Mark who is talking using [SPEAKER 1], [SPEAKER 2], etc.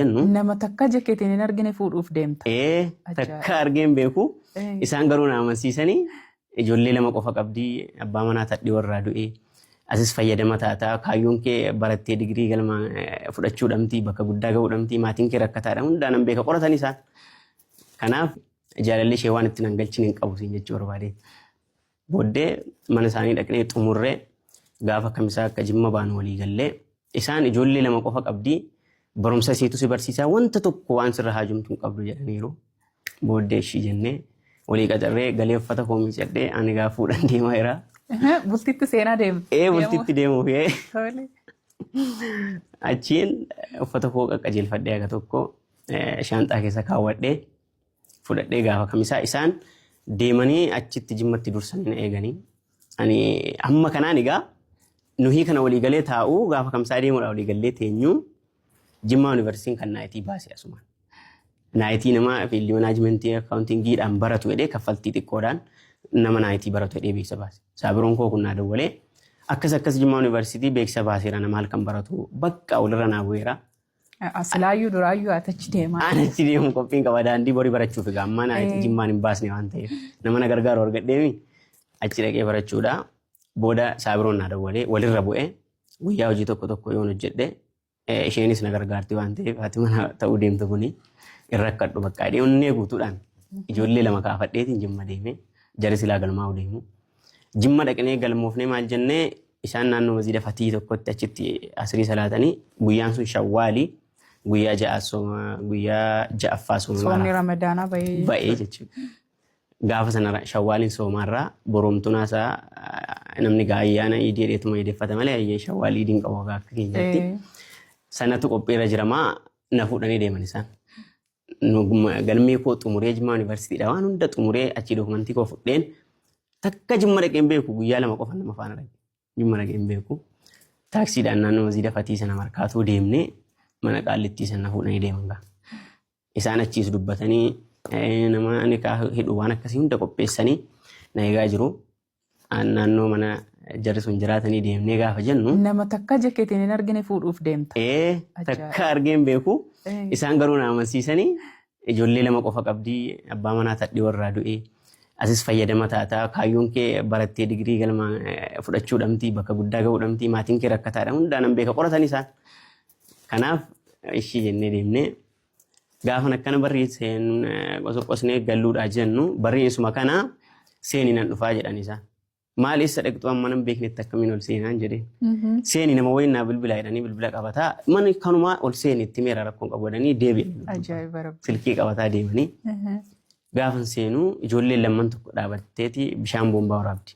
[SPEAKER 1] jennu.
[SPEAKER 2] Nama takka ija keetiin hin argine fuudhuuf deemta.
[SPEAKER 1] Ee takka argee hin beeku. Isaan garuu na amansiisanii ijoollee lama qofa qabdi abbaa manaa tadhii warraa du'e. Asis fayyadama taataa kaayyoon kee barattee digirii galma fudhachuu dhamti bakka guddaa ga'uu dhamti maatiin kee rakkataadha hundaa nan beeka qoratan isaan. Kanaaf jaalalli ishee waan itti nan galchine hin qabu siin jechuu barbaade. Booddee mana isaanii dhaqnee xumurree gaafa kamisaa akka Jimma baanu walii gallee isaan ijoollee lama qofa qabdi barumsa isiitu si barsiisaa wanta tokko waan sirra haajomtu hin qabdu jedhaniiru. Booddee ishii jennee walii qacarree galee uffata koo miiccadhee ani gaa fuudhan deemaa jira.
[SPEAKER 2] Bultitti seenaa deemte.
[SPEAKER 1] Ee bultitti deemuuf ee.
[SPEAKER 2] Tole.
[SPEAKER 1] Achiin uffata koo qaqqajeelfadhee aga tokko shaanxaa keessa kaawwadhee fudhadhee gaafa kamisaa isaan deemanii achitti Jimmatti dursanii na eeganii. Ani hamma kanaan egaa nuhii kana walii galee taa'uu gaafa kamisaa deemuudha walii gallee teenyuu Jimmaa Yuunivarsiitiin kan naayitii baase asumaan. Naayitii nama fiildii manaajimentii akkaawuntingiidhaan baratu jedhee kaffaltii xiqqoodhaan nama naayitii baratu jedhee beeksisa baase. Saabiroon koo kun naa dawwalee akkas akkas Jimmaa Yuunivarsiitii beeksisa baaseera nama halkan baratu bakka walirra naa bu'eera.
[SPEAKER 2] Silaayyuu duraayyuu ati achi deemaa.
[SPEAKER 1] Ani achi deemu qophiin qaba daandii borii barachuuf egaa ammaa naa Jimmaan hin baasne waan ta'eef nama na gargaaru argadheemi achi dhaqee barachuudha. Booda saabiroon naa dawwalee walirra bu'ee guyyaa hojii tokko tokko yoon hojjedhe isheenis na gargaarti waan ta'eef haati mana ta'uu deemtu kuni hin rakkadhu bakka jedhee onnee guutuudhaan ijoollee lama kaafadheetiin Jimma deeme jari silaa galmaa'u deemu. Jimma dhaqnee galmoofnee maal jennee isaan naannoo masjiida Fatii tokkotti achitti asrii salaatanii guyyaan sun shawwaali guyyaa ja'a sooma guyyaa ja'affaa sooma
[SPEAKER 2] Soomni Ramadaanaa bahee.
[SPEAKER 1] ba'ee jechuudha. Gaafa sana shawwaaliin soomaarraa boromtunaa isaa namni gaa ayyaana iidii jedheetuma iideeffata malee ayyee shawwaal iidiin qabu akka keenyatti. Sanatu qophiirra jiramaa na fuudhanii deeman isaan. Galmee koo xumuree Jimmaa Yuunivarsiitiidha waan hunda xumuree achii dookumentii koo fudheen takka Jimma dhaqee hin beeku guyyaa 2 qofa nama faana dhaqe. Jimma dhaqee hin beeku. Taaksiidhaan naannoo masjiida Fatii sana markaatuu deemnee mana qaallittii sana fuudhanii deeman gaa. Isaan achiis dubbatanii nama nikaa hidhu waan akkasii hunda qopheessanii na eegaa jiru. Naannoo mana jarri sun jiraatanii deemnee gaafa jennu.
[SPEAKER 2] Nama takka ija keetiin hin argine fuudhuuf deemta.
[SPEAKER 1] Ee takka argee hin beeku. Isaan garuu na amansiisanii ijoollee lama qofa qabdi abbaa manaa tadhii warraa du'e. Asis fayyadama taataa kaayyoon kee barattee digirii galma fudhachuu dhamti bakka guddaa ga'uu dhamti maatiin kee rakkataadha hundaa nan beeka qoratan isaan. Kanaaf ishii jennee deemnee Gaafan akkana barrii seen qosoqosnee galluudhaa jennu barriin isuma kana seeni nan dhufaa jedhan isaan. Maal eessa dhaqxu amma nan beeknetti akkamiin ol seenaan jedheen. Seeni nama wayiin naa bilbilaa jedhanii bilbila qabataa mana kanumaa ol seeni itti meera rakkoon qabu jedhanii deebi'an.
[SPEAKER 2] Ajaa'iba rabbi.
[SPEAKER 1] Silkii qabataa deemanii gaafan seenuu ijoolleen lamman tokko dhaabatteeti bishaan boombaa waraabdi.